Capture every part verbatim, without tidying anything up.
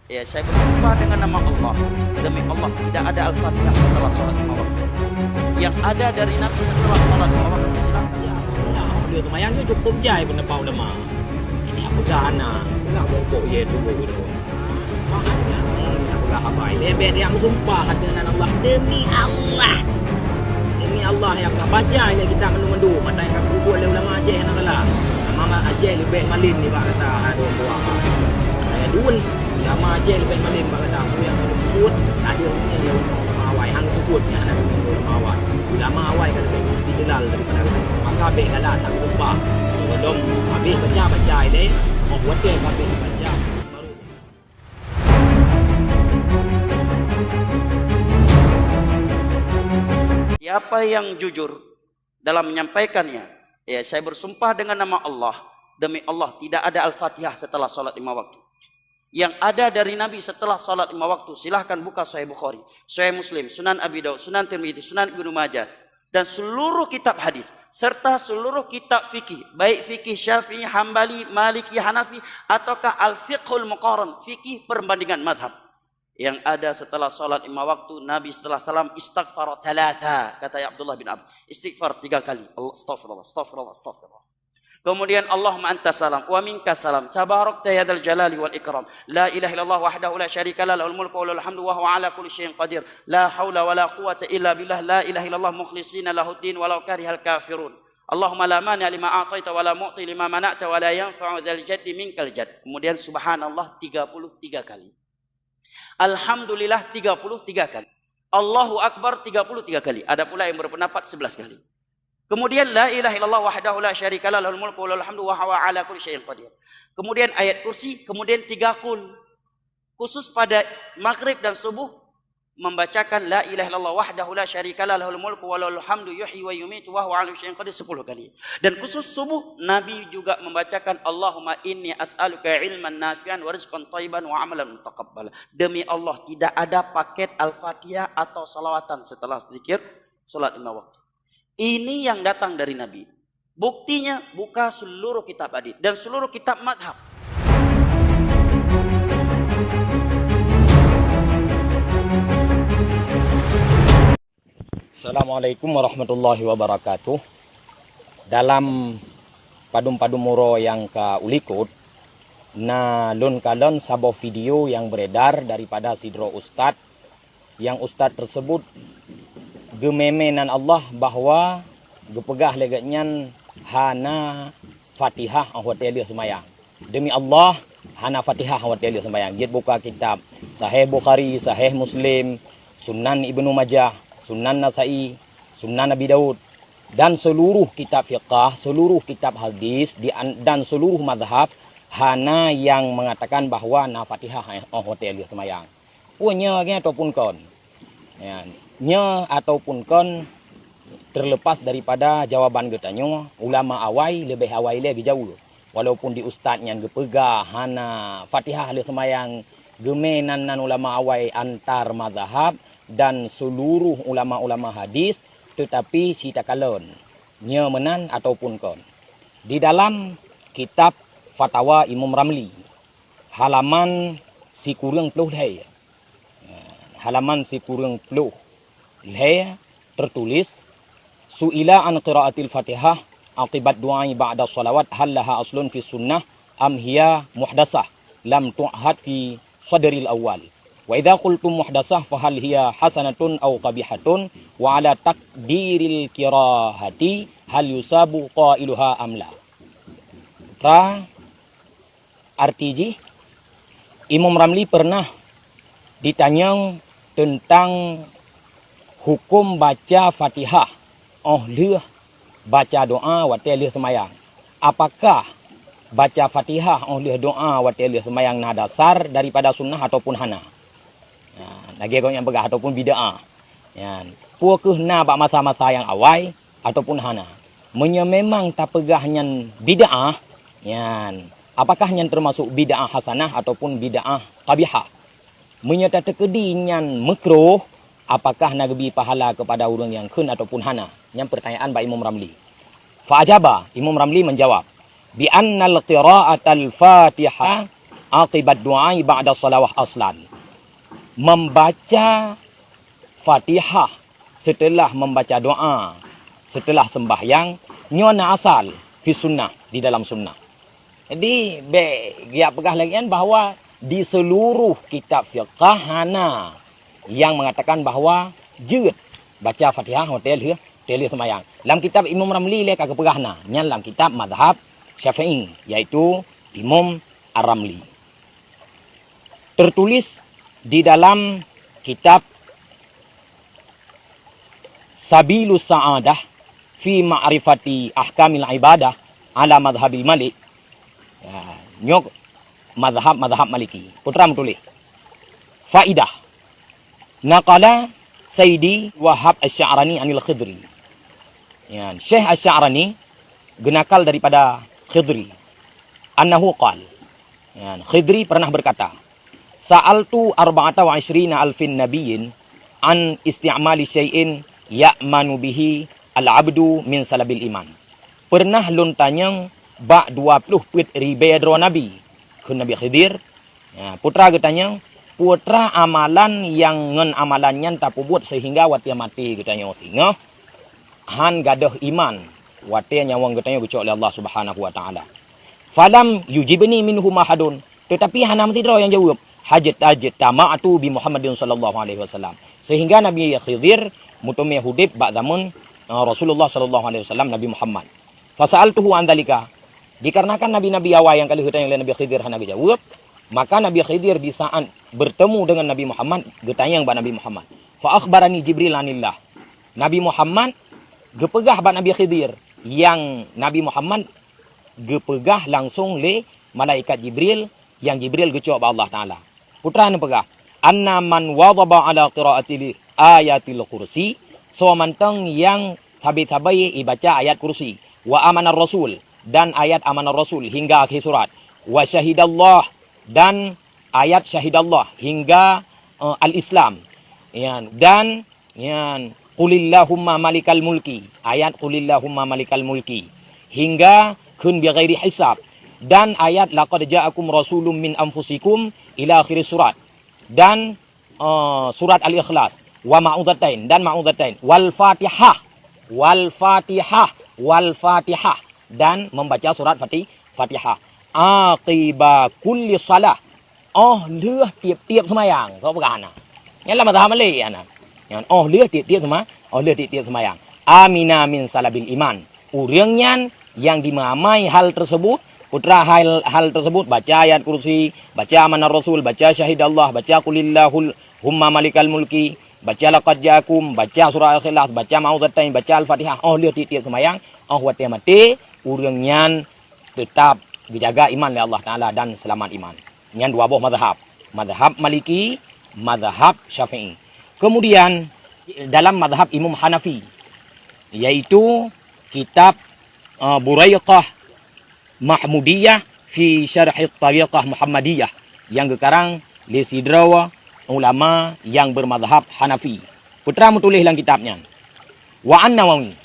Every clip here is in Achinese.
Ya, saya bersumpah dengan nama Allah. Demi Allah, tidak ada Al-Fatihah setelah salat lima waktu. Yang ada dari Nabi setelah salat lima waktu, silahkan. Ya, ya, dia seumayang tu cukup jai pendapat ulama. Ini apa dah anak? Enggak bongkok ye tubuh gitu. Makanya, ya, ulah abai. Lebih dia bersumpah kata dengan Allah. Demi Allah. Demi Allah nyang ka baca ilèe kitab mandum-mandum, mata nyang ka peubuet lé ulama Aceh nyang na galak. Ulama Aceh leubeh malem nibak gata hai dua buah. Hai dua, ulama Aceh leubeh malem nibak gata. Peue nyang ka peubuet, ada ulama awai, hana peubuet nyang hana peubuet ulama awai. Ulama awai ka leubeh meusti jeulal daripada laén. Maka bèk galak that lupa. Sebelum habéh baca, baca ilèe, oh, watèe habéh baca. Siapa yang jujur dalam menyampaikannya, ya, saya bersumpah dengan nama Allah, demi Allah, tidak ada Al-Fatihah setelah salat lima waktu. Yang ada dari Nabi setelah salat lima waktu, silahkan buka Sahih Bukhari, Sahih Muslim, Sunan Abi Daud, Sunan Tirmidzi, Sunan Ibnu Majah, dan seluruh kitab hadis, serta seluruh kitab fikih, baik fikih Syafi'i, Hambali, Maliki, Hanafi, ataukah Al-Fiqhul Muqaran, fikih perbandingan mazhab. Yang ada setelah salat lima waktu, Nabi setelah salam istaghfara thalatha, kata Abdullah bin Abbas. Istighfar tiga kali. Allah, astaghfirullah, astaghfirullah, astaghfirullah. Kemudian Allahumma anta salam, wa minka salam, tabarakta ya dzal jalali wal ikram. La ilaha illallah wahdahu la syarika lah, lahul mulku wa lahul hamdu wa huwa ala kulli syai'in qadir. La haula wa la quwwata illa billah, la ilaha illallah mukhlisina lahuddin walau karihal kafirun. Allahumma la mani' lima a'taita wa la mu'ti lima mana'ta wa la yanfa'u dzal jaddi minkal jadd. Kemudian subhanallah tiga puluh tiga kali. Alhamdulillah tiga puluh tiga kali. Allahu Akbar tiga puluh tiga kali. Ada pula yang berpendapat sebelas kali. Kemudian la ilaha illallah wahdahu la syarika lah, lahul mulku wa lahul hamdu wa huwa ala kulli syai'in qadir. Kemudian ayat kursi, kemudian tiga kul. Khusus pada maghrib dan subuh membacakan la ilaha illallah wahdahu la syarika lah, lahul mulku wa lahul hamdu yuhyi wa yumitu wa huwa ala kulli syai'in qadir sepuluh kali. Dan khusus subuh, Nabi juga membacakan, Allahumma inni as'aluka ilman nafi'an wa rizqan thayyiban wa amalan mutaqabbala. Demi Allah, tidak ada paket Al-Fatihah atau salawatan setelah zikir salat lima waktu. Ini yang datang dari Nabi. Buktinya, buka seluruh kitab hadis dan seluruh kitab madhab. Assalamualaikum warahmatullahi wabarakatuh. Dalam padum-padum uroe nyang ka ulikot, na lôn kalon saboh video nyang beredar daripada sidroe ustaz, nyang ustaz tersebut geumé-mé nan Allah bahwa geupeugah lé geuhnyan hana Fatihah óh watée lheueh seumayang. Demi Allah, hana Fatihah óh watée lheueh seumayang. Jeuet buka kitab Sahih Bukhari, Sahih Muslim, Sunan Ibnu Majah, Sunan Nasai, Sunan Abi Daud, dan seluruh kitab fiqah, seluruh kitab hadis di an-, dan seluruh mazhab hana nyang mengatakan bahwa na Fatihah óh watée lheueh seumayang. Peue nyoe lagée nyan ataupun kon? Ya, nyoe ataupun kon, terlepas daripada jawaban geutanyoe, ulama awai leubeh awai lé geujaweueb. Walaupun di ustaz nyan geupeugah hana Fatihah lheueh seumayang, geumé nan-nan ulama awai antar mazhab dan seluruh ulama-ulama hadis, teutapi si takalon nyoe meunan ataupun kon. Di dalam kitab Fatawa Imam Ramli, halaman sikureueng ploh lhée. Halaman sikureueng ploh lhée tertulis, "Su'ila an qiraatil Fatihah aqibat du'ai ba'da shalawat hal laha aslun fi sunnah am hiya muhdasah lam tu'had fi sadril awwal. Wa idza qultum muhdasah fa hal hiya hasanatun aw qabihatun wa ala taqdiril kirahati hal yusabu qailuha am la?" Ra Arti jih, Imam Ramli pernah ditanyong teuntang huköm baca Fatihah óh lheueh baca doá watée lheueh seumayang. Apakah baca Fatihah óh lheueh doá watée lheueh seumayang na dasar daripada sunnah ataupun hana? Nah, lagée gobnyan peugah ataupun bid'ah. Nyan, peu kheueh na bak masa-masa nyang awai ataupun hana? Meunyoe memang tapeugah nyan bid'ah, nyan, apakah nyan teumasok bid'ah hasanah ataupun bid'ah qabihah? Meunyoe tateukeudi nyan meukruh, apakah na geubi pahala keupada ureuëng nyang kheun ataupun hana? Nyan peurtanyaan bak Imam Ramli. Fa ajaba, Imam Ramli menjawab, "Bi annal qiraatal Fatihah aqibat du'a ba'da shalawah aslan. Membaca Fatihah setelah membaca doa, setelah sembahyang, nyoe na asal fi sunnah, di dalam sunnah. Jadi, bèk geujak peugah lagèe nyan bahwa di seluruh kitab fiqah hana nyang mengatakan bahwa jeuet baca Fatihah watèe lheueh, watèe lheueh seumayang. Lam kitab Imam Ramli lé ka geupeugah na, nyan lam kitab mazhab Syafi'i, yaitu Imam Ar-Ramli. Tertulis di dalam kitab Sabilus Sa'adah fi Ma'rifati Ahkamil Ibadah ala Madhhabil Malik. Ya, nyoe mazhab-mazhab Maliki. Putra meutuléh. Faidah. Naqala Sayyidi Wahab Asy-Sya'rani anil Khidri. Ya, Syekh Asy-Sya'rani geunakal daripada Khidri. Annahu qal. Ya, Khidri pernah berkata, "Sa'altu arba'ata wa 'ishrina alfin nabiyyin an isti'mali syai'in ya'manu bihi al-'abdu min salabil iman." Pernah lôn tanyong bak dua ploh peuet ribèe droe nabi, kheun Nabi Khidir. Ya, putra geutanyong, "Peue teuma amalan nyang ngon amalan nyan tapeubuet seuhingga watèe maté geutanyoe singoh hán gadôh iman watèe nyawöng geutanyoe geucok lé Allah Subhanahu wa Ta'ala?" Falam yujibni minhum ahadun. Teutapi hana meusidroe nyang jaweueb. Hajat, hajat tama'tu bi Muhammadin sallallahu alaihi wasallam. Seuhingga Nabi Khidir meuteumé udép bak zameun, eh, Rasulullah sallallahu alaihi wasallam, Nabi Muhammad. Fasa'altuhu an dzalika. Dikarenakan nabi-nabi awai nyang ka lheueh geutanyong lé Nabi Khidir hana geujaweueb, maka Nabi Khidir di saat bertemu dengan Nabi Muhammad, geutanyong bak Nabi Muhammad. Fa akhbarani Jibril anillah. Nabi Muhammad geupeugah bak Nabi Khidir, nyang Nabi Muhammad geupeugah langsong lé malaikat Jibril, nyang Jibril geucok bak Allah Taala. Putra neupeugah, "Anna man wadhaba ala qiraati ayatil kursi," soe mantong nyang sabe-sabe ibaca ayat kursi, "wa amanar rasul," dan ayat amanar rasul hingga akhé surat, "wa syahidallah," dan ayat syahidallah hingga, eh, al-Islam. Ya, dan Nyan, "Qulillahumma malikal mulki." Ayat "Qulillahumma malikal mulki." Hingga "Kheun bi ghairi hisab." Dan ayat "Laqad ja'akum rasulun min anfusikum" ila akhir surat. Dan, eh, surat Al-Ikhlas. "Wa ma'udzatain," dan ma'udzatain. "Wal Fatihah." "Wal Fatihah." "Wal Fatihah." Dan membaca surat Fati-, Fatihah. "Aqiba kulli salah." Óh lheueh tiep-tiep seumayang, soe peugah hana? Nyan lam mazhab Malik hana. Nyan óh lheueh tiep-tiep seuma-, óh lheueh tiep-tiep seumayang. Amina min salabil iman. Ureuëng nyan nyang dimeuamai hal tersebut, putra hal, hal tersebut, baca ayat kursi, baca amanar rasul, baca syahidallah, baca qulillahul humma malikal mulki, baca laqad ja'akum, baca surah Al-Ikhlas, baca ma'udzatain, baca Al-Fatihah, óh lheueh tiep-tiep seumayang, óh watée maté, ureuëng nyan teutap geujaga iman lé Allah Taala dan seulamat iman. Nyan dua boh mazhab. Mazhab Maliki, mazhab Syafi'i. Kemudian, dalam mazhab Imam Hanafi, yaitu kitab, eh, Buraiqah Mahmudiyah fi Syarhi Tariqah Muhammadiyah, nyang geukarang lé sidroe ulama nyang bermazhab Hanafi. Putra meutuléh lam kitab nyan. Wa an Nawawi,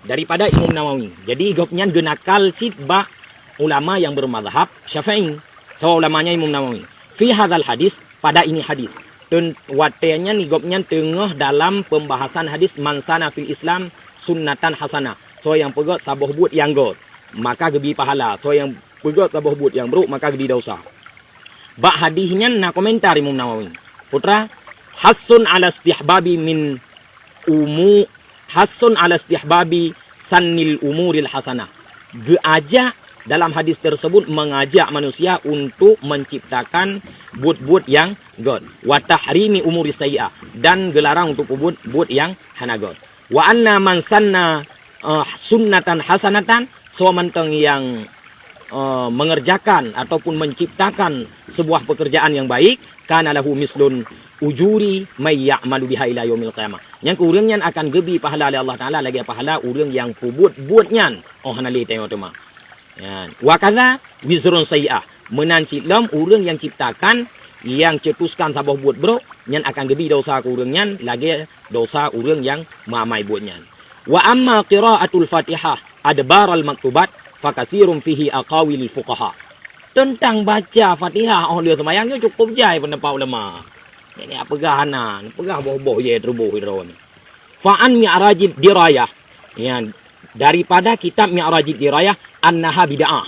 daripada Imam Nawawi. Jadi, gobnyan geunakal cit bak ulama nyang bermazhab Syafi'i. Soe ulamanya? Imam Nawawi. Fi hadzal hadis, pada ini hadis. Teun-, watée nyan gobnyan teungoh dalam pembahasan hadis, "Man sanna fil Islam sunnatan hasanah." Soe nyang peugét saboh buet nyang gét, maka geubri pahala. Soe nyang peugét saboh buet nyang brok, maka geubri desya. Bak hadis nyan na komentar Imam Nawawi. Putra, "Hassun ala istihbabi min umu-, hassun ala istihbabi sannil umuril hasanah." Geuajak dalam hadis tersebut mengajak manusia untuk menciptakan buet-buet nyang gét. "Wa tahrimi umuri sayyi'ah," dan geularang untuk peubuet buet nyang hana gét. "Wa anna man sanna, eh, sunnatan hasanatan," soe mantong nyang, eh, mengerjakan ataupun menciptakan sebuah pekerjaan yang baik, "kana lahu mislun ujuri may ya'malu biha ila yaumil qiyamah." Nyang keu ureuëng nyan akan geubri pahala lé Allah Taala lagée pahala ureuëng nyang peubuet buet nyan óh hana lé tanyoe teuma. Nyan. "Wa kadza wizrun sayyi'ah." Meunan cit lom ureuëng nyang ciptakan, nyang cetuskan saboh buet brok, nyan akan geubri desya keu ureuëng nyan lagée desya ureuëng nyang meuamai buet nyan. "Wa amma qira'atul Fatihah adbaral maktubat, fakatsirun fihi aqawilil fuqaha." Teuntang baca Fatihah óh lheueh seumayang nyoe cukôp jai peundapat ulama. Nyan peugah hana, peugah boh-boh jai teuruboh droe nyoe. Fa an mi'rajid dirayah. Ya, daripada kitab Mi'rajid Dirayah, annaha bid'ah.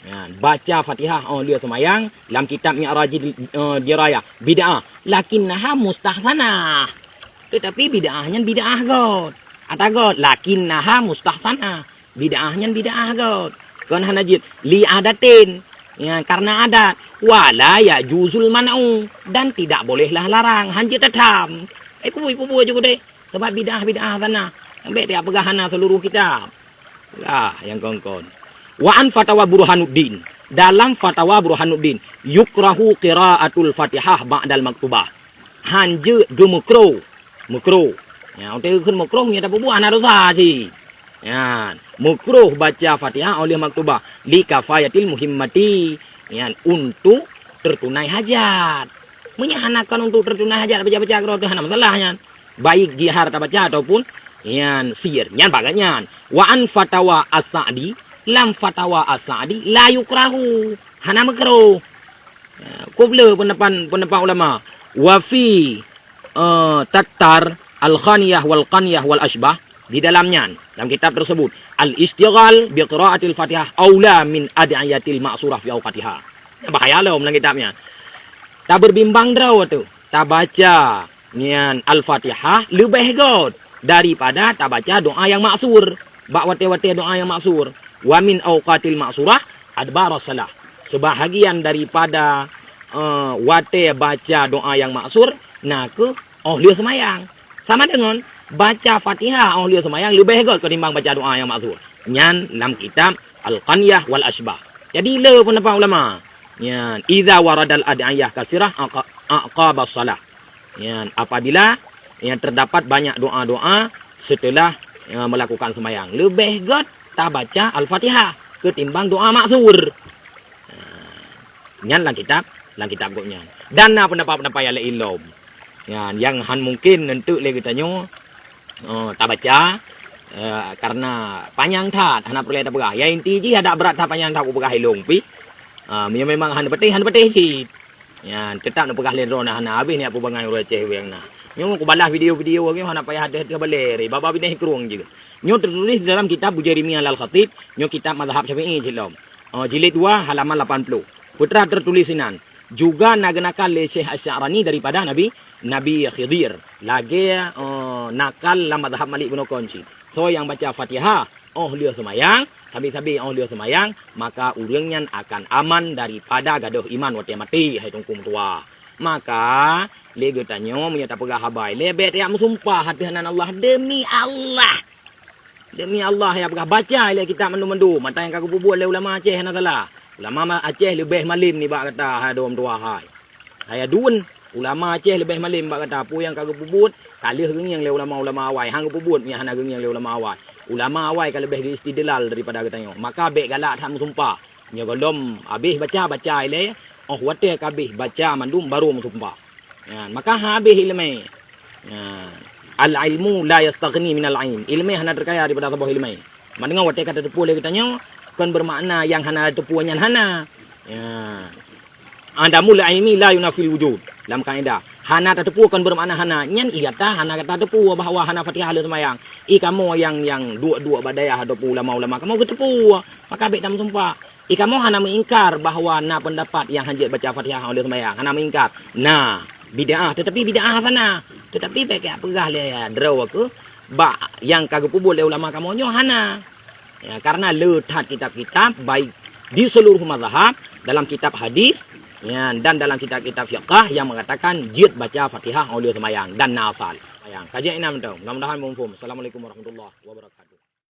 Ya, baca Fatihah óh lheueh seumayang lam kitab Mi'rajid, eh, Dirayah, bid'ah. Lakinnaha mustahsanah. Tetapi bid'ah nyan bid'ah göt. Ata göt, lakinnaha mustahsanah. Bid'ah nyan bid'ah göt. Kon hana jeuet li adatin. Ya, karena adat. Wala yajuzul man'u. Dan tidak bolehlah larang. Han jeuet tatham. Eh, pubui-pubui juga deh. Sebab bid'ah-bid'ah sana. Ambek tiap peugah hana seluruh kitab. Ah, yang kon-kon. Wa an fatawa Burhanuddin. Dalam fatawa Burhanuddin, yukrahu qiraatul Fatihah ba'dal maktubah. Han jeuet geumukro. Mukro. Ya, utai geukheun mukro, meunyo tapeubuet hana dosa cit. Ya, mukro baca Fatihah óh lheueh maktubah. Li kafayatil muhimmati. Ya, untuk tertunai hajat. Meunyo hana kon untuk tertunai hajat, baca-baca keudroe teuh hana masalah nyan. Baik jihar tabaca ataupun nyan sir. Nyan bagat nyan. Wa an fatawa As-Sa'di, lam fatawa As-Sa'di la yukrahu. Hana mukro. Ya, kôp le peundapat, peundapat ulama. Wa fi, eh, Tattar Al-Khaniyah wal Qaniyah wal Asybah, di dalam nyan, dalam kitab tersebut, al-isytighal bi qiraatil Fatihah aula min ad'iyatil ma'surah fi awqatiha. Bahaya lom dalam kitab nyan. Taberbimbang droe teuh. Tabaca nyan Al-Fatihah leubeh göt daripada tabaca doa nyang maksur. Bak watée-watée doa nyang maksur. Wa min awqatil ma'surah adbara salah. Sebahagian daripada, eh, watée baca doa nyang maksur na kheueh óh lheueh seumayang. Sama deungon baca Fatihah óh lheueh seumayang leubeh göt ketimbang baca doa nyang maksur. Nyan lam kitab Al-Qanyah wal Asybah. Jadi, le peundapat ulama, nyan, idza waradal ad'iyah kasirah aqa-, aqaba shalah. Nyan, apabila, nyan, terdapat banyak doa-doa setelah, nyan, melakukan sembahyang, leubeh göt tabaca Al-Fatihah ketimbang doa maksur. Nyan lam kitab, lam kitab gobnyan. Dan na peundapat-peundapat nyang laén lom. Nyan, nyang han mungkin neunteuk lé geutanyoe, eh, tabaca, eh, karena panyang that, hana peureulée tapeugah. Nyang inti jih adak brat that panyang that kupeugah ilong pih. Ah, meunyoe memang hana patéh, hana patéh cit. Nyan, teutap neupeugah lé droeneuh hana habéh nyan peue bangai ureuëng Aceh nyang na. Nyoe kubalah video-video nyoe hana payah deuh-deuh balée, baba binéh krueng jih. Nyoe teutuléh di dalam kitab Bujairimiah Al-Khatib, nyoe kitab mazhab Syafi'i cit lom. Oh, jilid dua, halaman lapan puluh. Peue teuma teutuléh sinan, juga na geunakal lé Syekh Asy-Sya'rani daripada Nabi, Nabi Khidir. Lagée, eh, nakal lam mazhab Malik bin Hukom cit. Soe nyang baca Fatihah óh lheueh seumayang, sabe-sabe óh lheueh seumayang, maka ureuëng nyan akan aman daripada gadôh iman watée maté, hai Teungku meutuah. Maka, lé geutanyoe meunyoe tapeugah haba ilée, bék tajak meusumpah ateueh nan Allah, demi Allah! Demi Allah, ya peugah, baca ilée kitab mandum-mandum, mata nyang ka geupeubuet lé ulama Aceh hana salah. Ulama ma-, Aceh leubeh malem nibak gata, hai droe meutuah hai. Hai aduen, ulama Aceh leubeh malem bak gata, peue nyang ka geupeubuet, ka lheueh geungieng lé ulama-ulama awai, han geupeubuet nyang hana geungieng lé ulama awai. Ulama awai ka leubeh geuistidlal daripada geutanyoe. Maka bék galak that meusumpah. Nyoe gohlom habéh baca, baca ilée, óh watée ka habéh baca mandum baru meusumpah. Nyan, maka han habéh iéleumé. Nyan, al-ilmu la yastaghni minal ain. Iéleumé hana teukaya daripada saboh iéleumé. Mandeungoe watée ka tateupeue lé geutanyoe, kon beumakna nyang hana tateupeue nyan hana. Nyan. Adamul ilmi la yunafil wujud. Lam kaedah, hana tateupeue kon beumakna hana. Nyan ie gata hana gata teupeue bahwa hana Fatihah lé seumayang. Ie kamoe nyang, nyang duek-duek bak dayah ataupun ulama-ulama kamoe geuteupeue. Maka bék tameusumpah. Ie kamoe hana meuingkar bahwa na peundapat nyang hanjeuet baca Fatihah óh lheueh seumayang, hana meuingkar. Na, bid'ah, teutapi bid'ah hasanah. Teutapi bék ka peugah lé droe keuh bak nyang ka geupeubuet lé ulama kamoe nyoe hana. Ya, karena le that kitab-kitab baik di seluruh mazhab, dalam kitab hadis, ya, dan dalam kitab-kitab fiqah yang mengatakan jeuet baca Fatihah óh lheueh seumayang dan na asal. Seumayang. Ka jeuet inan mantong. Mudah-mudahan muphom. Assalamualaikum warahmatullahi wabarakatuh.